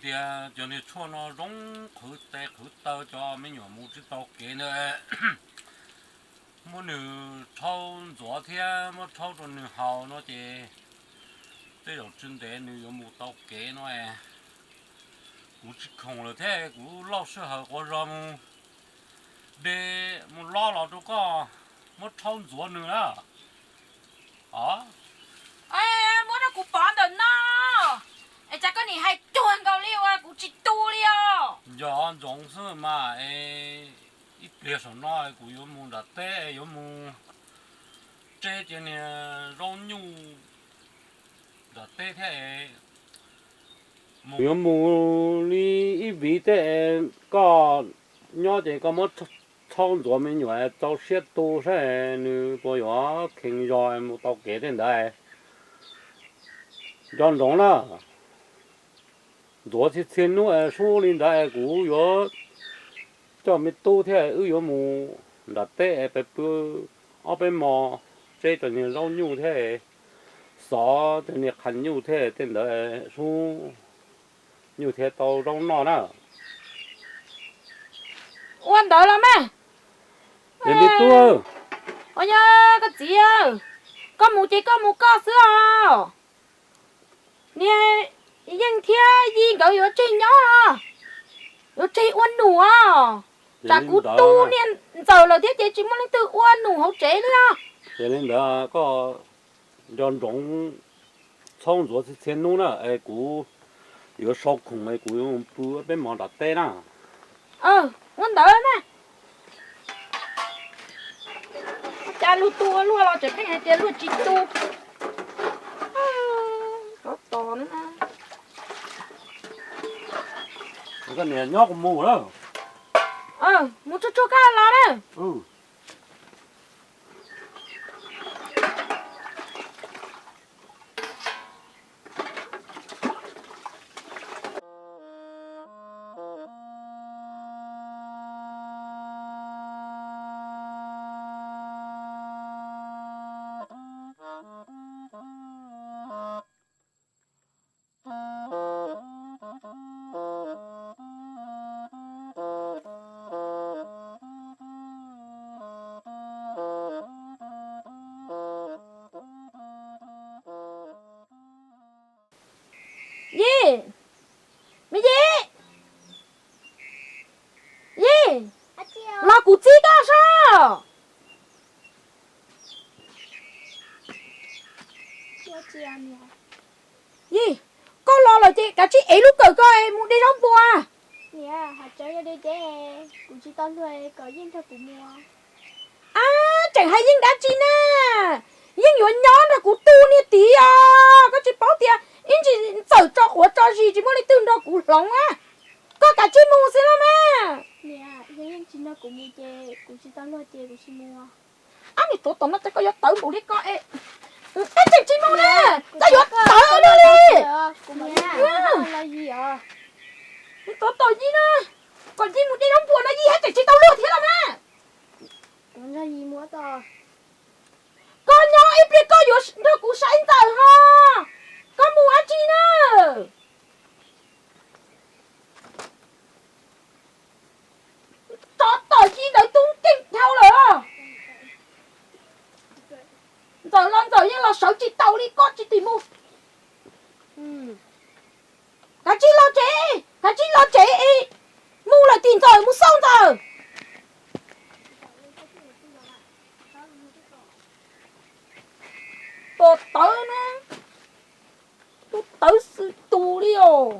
Tias cov niag tshuaj no zoo qhwv tes qhwv taw, cov me nyuam mus tsis tau kev ntawd, muab nws rhaub ntxuav thiab muab rhaub rau nws haus no ces tej zaum tsis ntev nws yuav mus tau kev no. Kuv tsis khoom lawm thiab, kuv lauj sij hawm quav zos mus de, mus lob los rau koj muab rhaub ntxuav nws na. Muab rau kuv pov ntawm no. Es cas koj nim hais cuag nkaus li uas kuv tsis tu li os. Yog ntsoov xwb mas, ib pliag saum no kuv yuav mus nram teb, yuav mus tseb cov niag zaub nyuj nram teb thiab. Yuav mus li ib viv teb, koj nyob ces koj muab rhaub ntxuav me nyuam txaus siab tu saib nws puas yuav kheev zog mus tau kev tej ntawd. Nco ntsoov na, ntxuav txhia txhia hnub sub li ntawd kuv yuav coj me tub thiab wb yuav mus nram teb pw ob peb hmo, tseb cov niag zaub nyuj thiab xov cov niag qhav nyuj thiab tej ntawd sub, nyuj thiaj tau zaub noj na. Ua ntawd los mas. Yog li tub. Ua yog koj txiv, koj mus ces koj mus koj xwb os. Niag Yeej thiab Yij nkawd yuav tseg nyob, yuav tseg ua num os. Tsam kuv tu niag ntxawm lawm thiab ces tsis muaj leej twg ua num hauv tsev li os. Yog li ntawd koj nco ntsoov txhob ntxuav txhia txhia hnub na, es kuv yuav sau khoom es kuv yuav pw peb hmo nram teb na. Ua ntawd na. Cas luag tu ua luaj los tseem pheej hais tias luag tsis tu. Tos tos na. Koj niam nyob kuv mus lawm. Mus tsuag tsuag koj los na. Yij, me Yij, Yij, los kuv txib koj saib. Yij, koj los lawm ces kav tsij ev lub kawm koj mus de zaub npua. Ab, tseem hais Yeej dab tsi na? Yeej yuav nyob nrog kuv tu niag tid os. Koj tsis paub tias ib ntsis ntxawm tso quav tso zis tsis muaj leej twg nrog kuv hloov a. Koj kav tsij mus xwb los mas. Ab, niag tuav tom no cas koj yuav tawv npaum li ko es, koj tseem tsis mus na, koj yuav tawv luaj li. Niag tuav tom Yij na, kom Yij mus de zaub npua no Yij haj tseem tsis tau luag thiab los mas. Koj nyob ib pliag koj yuav nrog kuv saib ntxawm ho, koj mus dab tsi na? Tsov tom Yij ntawd tub nkeeg dhau lawm. Ntxawm los ntxawm yeej los sawv tsis tau li, koj tsis tim mus. Kav tsij los tsev, kav tsij los tsev es mus lawm tim ntxawm mus xauj ntxawm. Tus tawv na, tus tawv xwb tus li os.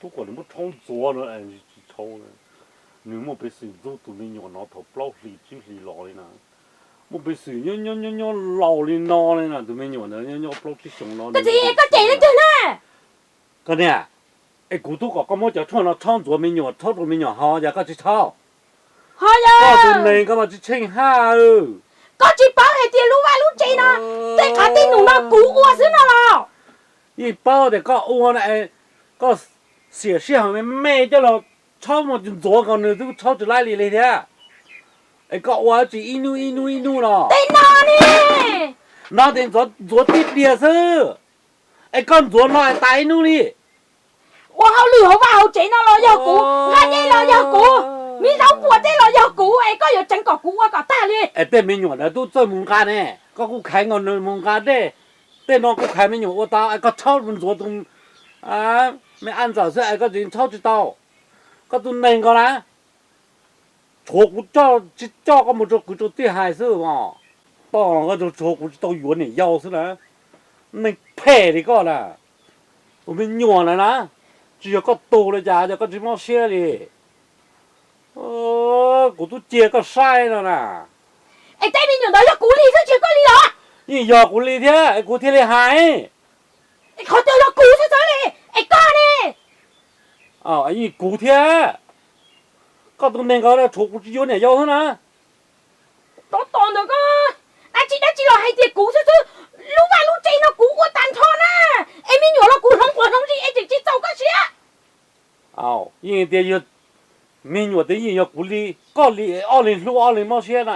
Tub kom nws muab rhaub ntxuav no tsis tshau. Nws muaj peev xwm ntxub tus me nyuam no thaum plaub hlis tsib hlis los li na. Muaj peev xwm nyob nyob nyob laus li no li na, tus me nyuam ntawd nyob nyob plaub tsib xyoos no. Koj txiv, koj cem leej twg na? Koj niam, es kuv tub kom koj muab cov tshuaj no rhaub ntxuav me nyuam, rhaub rau me nyuam haus, yog koj tsis rhaub. Ho yog koj tus neeg koj mas tsis tsheej haj. Koj tsis paub hais tias lub vaj lub tsev no tej qav tej num no kuv ua xwb no los? Yeej paub tias koj ua na, koj xiam sij hawm me me coj los tshawb mus ntxuav nkaus nws twb tshawb tsis laib li li thiab. Es koj ua tsis ib hnub ib hnub ib hnub no. Tej no ne, no ces ntxuav tib diav xwb. Es koj ntxuav no tas ib hnub li. Ua hauj lwm hauv vaj hauv tsev no los yog kuv, nqa dej los yog kuv, miv zaub puas tej los yog kuv, es koj yuav tseev kom kuv ua kom tag li. Es tej me nyuam ntawd twb txawj mus nqa ne, koj kuj khaiv nkaus nws mus nqa dej. Tej no kuv khaiv me nyuam ua tau, es koj tshawb mus ntxuav tus me ab ntxawm xwb es koj tseem tshawb tsis tau. Koj tus neeg nkaus na, tshuav kuv tsis coj koj mus rau kwv rau tij hais xwb os. Toj koj tshuav kuv tsis tau yuav niam yau xwb na. Neeg phem li koj na, tus me nyuam na na, tsis yog koj tug li cas yog koj tsis mob siab li. Kuv twb cia koj saib no na. Es tej me nyuam ntawd yog kuv li xwb tsis yog koj li los? Yeej yog kuv li thiab es kuv thiaj li hais. Qhov twg yog kuv xwb xwb li, es koj ne? Yeej kuv thiab. Koj tus neeg nkaus tshuav kuv tsis yuav niam yau xwb na. Tov tos ntawd koj, dab tsi dab tsi los hais tias kuv xwb xwb. Lub vaj lub tsev no kuv ua tag nrho na, es me nyuam los kuv hloov quav hloov zis es tseem tsis txaus koj siab. Yeej tias yog me nyuam tias yeej yog kuv li, koj li, ob leeg hlub ob leeg mob siab no,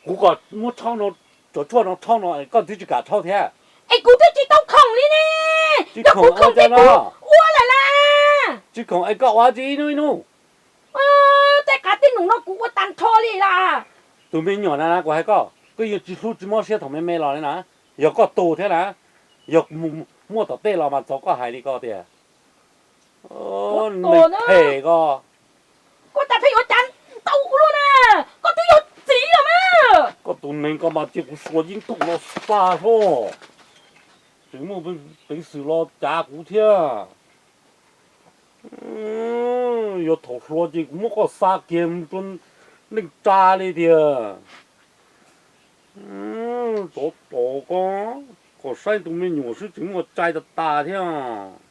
kuv kom muab rhaub no, cov tshuaj no rhaub no koj twb tsis kam rhaub thiab. Es kuv twb tsis tau khoom li ne, yog kuv khoom ces kuv ua lawm na. Tsis khoom es koj ua tsis ib hnub ib hnub. Tej qav tej num no kuv ua tag nrho li las. Tus me nyuam na kuv hais koj, koj yeej tsis hlub tsis mob siab thaum me me los li na. Yog koj tus thiab na, yog muaj tom tej los mas txaus koj hais li koj tias. Neeg phem koj. Koj cas pheej yuav cav ntau kuv luaj na, koj twb yog txiv los mas. Koj tus neeg koj mas cia kuv suav yeeb thooj los xa hlo, tseem muaj peev xwm los cav kuv thiab. Yuav thaum hluas ces kuv muab koj xa kiag mus rau neej tsa li tiag. Tsov tom koj, kom saib tus me nyuam xwb tseem muaj txaij tas tas thiab.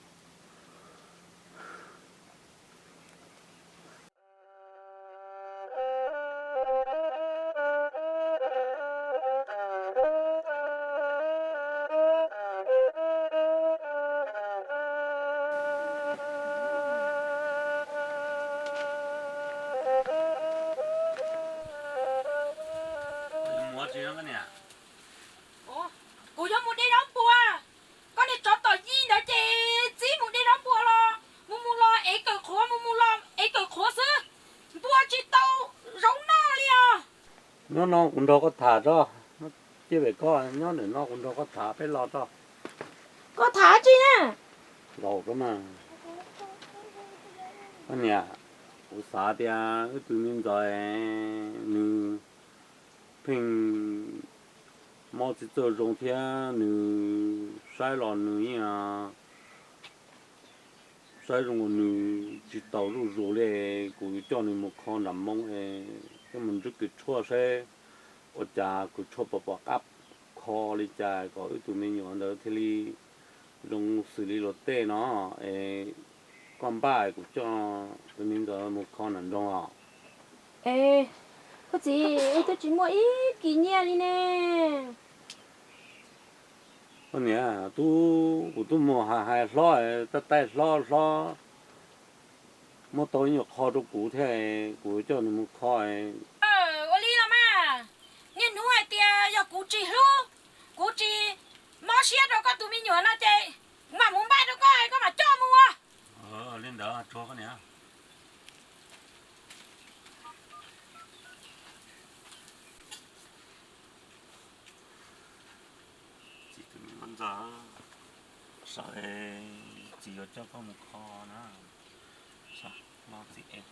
Kuv yuav mus de zaub npua. Koj niag tsov tom yij ntawd ces txib mus de zaub npua los mus mus los ev kawm qhuav, mus mus los ev kawm qhuav xwb, npua tsis tau zaub noj li os. Nyob no kuv nrog koj tham tso, ciaj pem koj nyob ntawm no kuv nrog koj tham peb lo tso. Koj tham tsi na? Laus koj mas. Koj niam, kuv xav tias wb tus me ntxawm nws pheej mob txiv txawj zoo thiab nws saib los nws yeej saib zoo nws tsis tau zuj zus li, kuv yuav coj nws mus kho nram moo es coj mus nrhiav kws tshuaj saib ua cas kws tshuaj puas pom qab kho li cas kom wb tus me nyuam ntawd thiaj li zoo xws li luag tej no es koj npaj kuv coj tus me ntxawm mus kho nram nroog os. Es, koj txiv, wb twb tsis muaj ib kis nyiaj li ne. Koj niam, tub, kuv twb mus hais hais hlob, taij taij hlob, hlob muab tau ib nyuag qho rau kuv thiab, kuv coj nws mus kho. Ua li los mas, niaj hnub hais tias yog kuv tsis hlub, kuv tsis mob siab rau koj tus me nyuam no ces kuv mam mus npaj rau koj, koj mam coj mus. Li ntawd tsuag koj niam. Txiv tus me ntxawm, sawv, txiv yuav coj koj mus kho na. Sawv, los txiv es.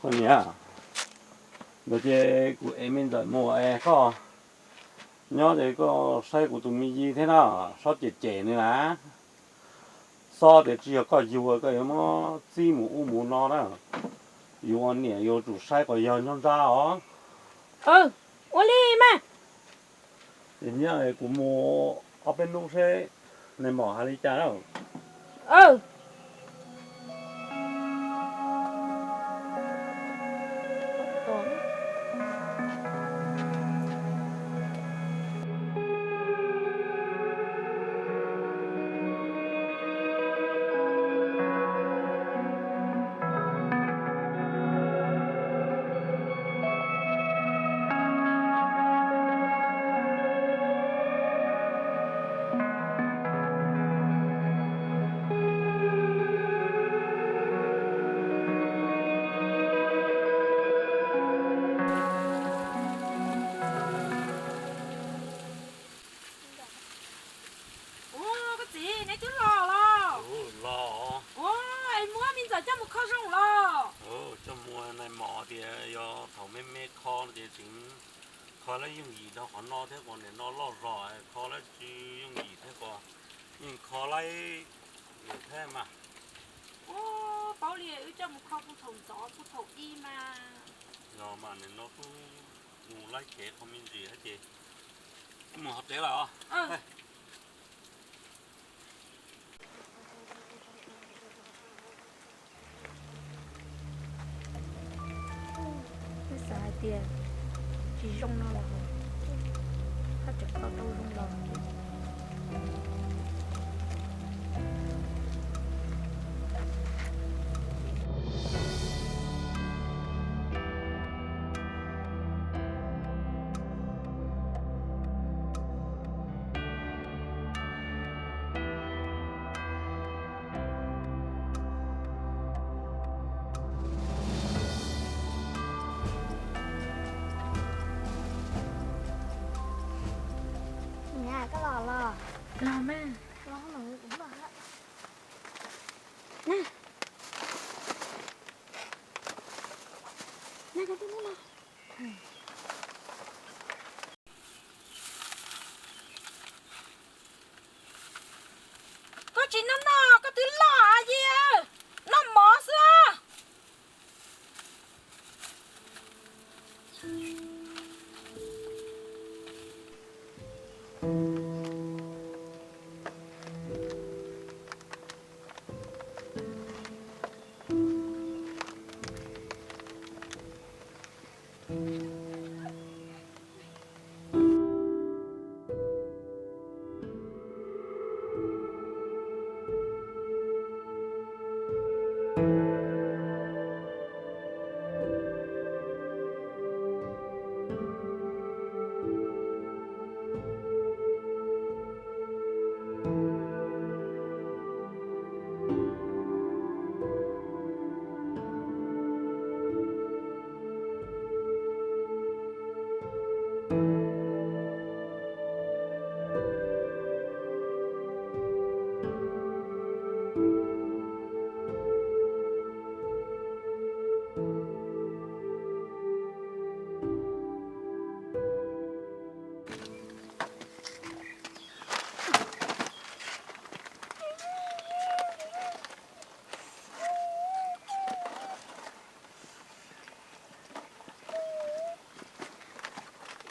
Koj niam, ntawd ces kuv ev me ntxawm mus es koj nyob ces koj saib kuv tus me yij thiab na, txhob cem cem nws na. Txhob tias tsis yog koj yug koj yuav muab txib mus ub mus no na. Yus ua niam yuav tsum saib kom yog nyob ntsab os. Ua li mas. Ces nyob kuv mus ob peb hnub seb nais mom hais li cas na. Ua, koj txiv, neb twb los los? Ua, es muab me ntxawm coj mus kho zoo los? Coj mus, nais mom tias yog thaum me me kho ces tseem kho lab yooj yim rau qhov no thiab, qhov nim no loj zog kho lab tsis yooj yim thiab, qhov yeej kho lab thiab mas. Ua, paub li, wb coj mus kho puag thaum ntxov puag thaum ub mas. Yog mas nim no kuj mus lab cev kho me ntsis thiab ces kuj mus hauv tsev lawm os. Wb xav hais tias tsis zoo no los, haj tseem kho tau zoo los. Niam, koj los los? Los mas. Los, los, los. Koj tsis noj noj, koj twb loj yis, noj mov xwb.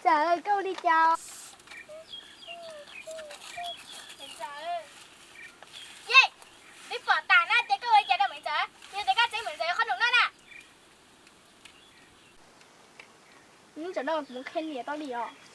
Ntxawm, koj ua li cas? Yej, peb pom tas na, ces koj ua li cas rau Maiv Ntxawm? Yog tias koj txeeb Maiv Ntxawm qhob noom noj na. Hnub ntawm no kuv mus qhia niam tau li os.